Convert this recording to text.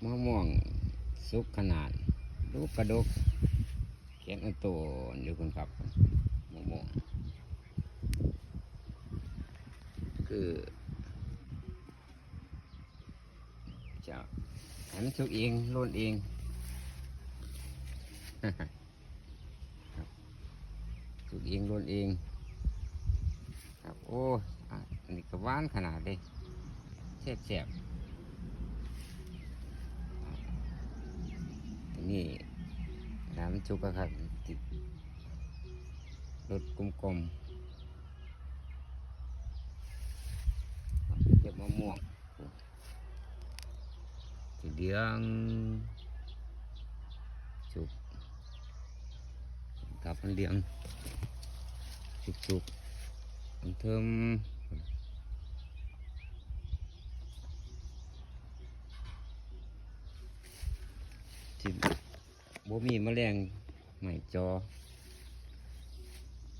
ມະມ່ວງສຸກຂະໜາດ ລູກກະດົກ ແຂນໂຕໆຢູ່ພຸ້ນຄັບ ມະມ່ວງ ຄືຈະໃຫ້ມັນສຸກເອງ ຫຼົ່ນເອງ. ສຸກເອງ ຫຼົ່ນເອງຄັບ. ໂອ້ ອາ ອັນນີ້ກໍຫວານຂະໜາດເດ້ ແຊບໆ. ອັນນີ້ ຖ້າມັນສຸກຄັກໆ ຊິລົດກົມໆ ເກັບມະມ່ວງ. ສີເຫຼືອງ ສຸກ ກັບມັນເຫຼືອງ ສຸກໆ ອັນເທິງ ທີ່ບໍ່ມີມະແລງໄມ້ຈໍ່.